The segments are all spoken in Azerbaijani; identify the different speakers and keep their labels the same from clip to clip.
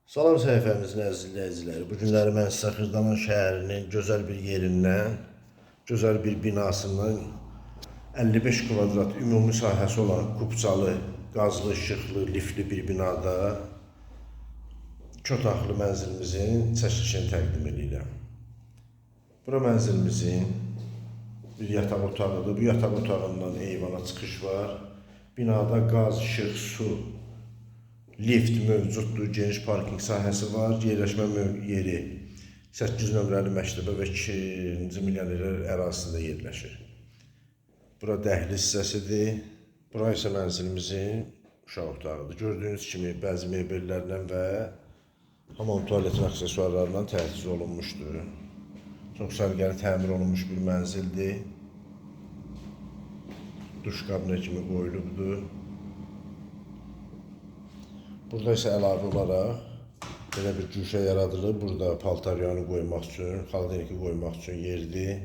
Speaker 1: Salam səhifəmizin əziz izləyiciləri. Bu günləri mən sizə Xırdalan şəhərinin gözəl bir yerindən, gözəl bir binasından 55 kvadrat ümumi sahəsi olan kupçalı, qazlı, işıqlı, liftli bir binada iki otaqlı mənzilimizin çəkilişini təqdim edirəm. Bura mənzilimizin bir yataq otağıdır. Bu yataq otağından eyvana çıxış var. Binada qaz, işıq, su, lift mövcuddur, geniş parkinq sahəsi var. Yerləşmə yeri 8 nömrəli məktəbə və 2-ci milyonерlər ərazisində yerləşir. Bura dəhliz hissəsidir. Bura isə mənzilimizin uşaq otağıdır. Gördüyünüz kimi bəzi mebellərlə və hamam tualetin aksesuarlarla təchiz olunmuşdur. Çox səliqəli təmir olunmuş bir mənzildir. Duş kabinə kimi qoyulubdur. Burada isə əlavə olaraq belə bir güşə yaradılıb. Burada paltaryanı qoymaq üçün, xaladelniki qoymaq üçün yerdir.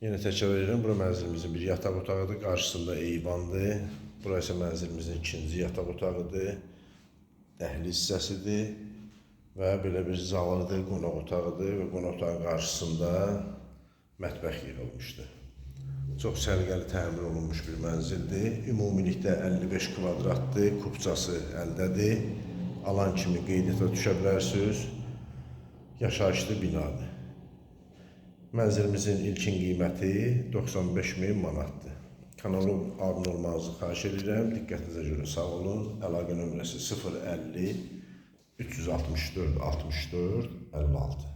Speaker 1: Yenə təkrar edirəm, bura mənzilimizin bir yataq otağıdır, qarşısında eyvandır. Bura isə mənzilimizin ikinci yataq otağıdır, dəhliz hissəsidir və belə bir zalıdır, qonaq otağıdır və qonaq otağının qarşısında mətbəx yığılmışdır. Çox səliqəli təmir olunmuş bir mənzildir. Ümumilikdə 55 kvadratdır, kupçası əldədir. Alan kimi qeydiyyata düşə bilərsiniz. Yaşayışlı binadır. Mənzilimizin ilkin qiyməti 95 min manatdır. Kanala abunə olmanızı xahiş edirəm. Diqqətinizə görə sağ olun. Əlaqə nömrəsi 050 364 64 56.